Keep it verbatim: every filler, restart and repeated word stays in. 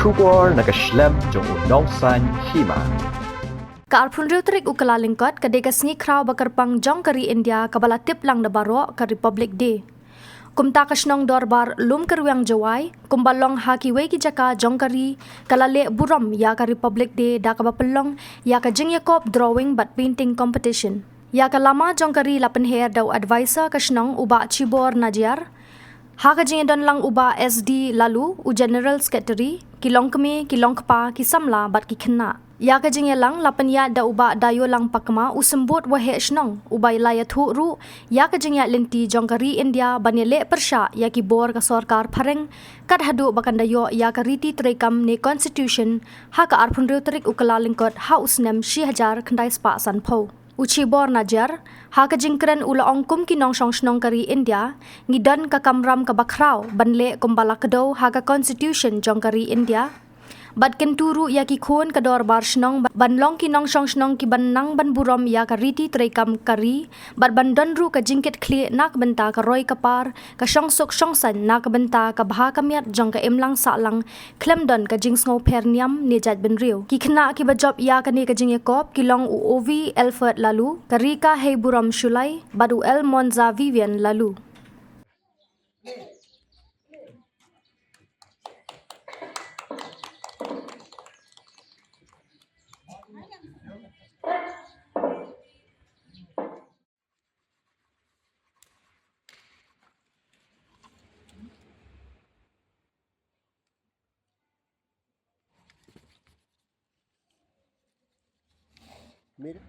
Khubor na ka shlem jong u Nongsaiñ Hima. Ka arphew hynriew tarik u Kyllalyngkot ka dei ka sngi khraw ba kyrpang jong ka ri India kaba la tip lang da baroh ka Republic Day. Kumta ka shnong Dorbar Lumkyrwiang Jowai, kumba long ha kiwei ki jaka jong ka ri, ka la leh burom ïa ka Republic Day da kaba pynlong ïa ka jingïakop drawing bad painting competition. Ïa ka lama jong ka ri la pynher da u advisor ka shnong u Bah Chibor Najiar. Ha ka jingïadon lang u Bah S D Laloo, u General Secretary, ki longkmie, ki longkpa, ki samla bad ki khynnah. Ïa ka jingïalang la pynïaid da u Bah Dayolang Pakma, u symbud waheh shnong, uba la ïathuh ruh ïa ka jingïaid lynti jong ka ri India ban ïaleh pyrshah ïa ki bor ka sorkar phareng, kat haduh ba kan da ïoh ïa ka riti treikam ne Constitution ha ka arphew hynriew tarik u Kyllalyngkot ha u snem shi hajar khyndai spah sanphew. U Chibor Najiar, ha ka jingkren u la ong kum ki nongshong shnong ka ri India, ngi don ka kamram kaba khraw ban leh kumba la kdew ha ka Constitution jong ka ri India. Bad kyntu ruh ïa ki khun ka dorbar shnong ban long ki nongshong shnong kiban nang ban burom ïa ka riti treikam ka ri, bad ban don ruh ka jingkitkhlieh na ka bynta ka roi ka par, ka shongsuk shongsaiñ na ka bynta ka bha ka miat jong ka imlang sahlang, khlem don ka jingsngewpher niam ne jaitbynriew. Ki khynnah kiba jop ïa kane ka jingïakop ki long u Ovi Alfred Laloo, ka Rika Heiburom Shullai, bad u Elmonza Vivian Laloo. Mira.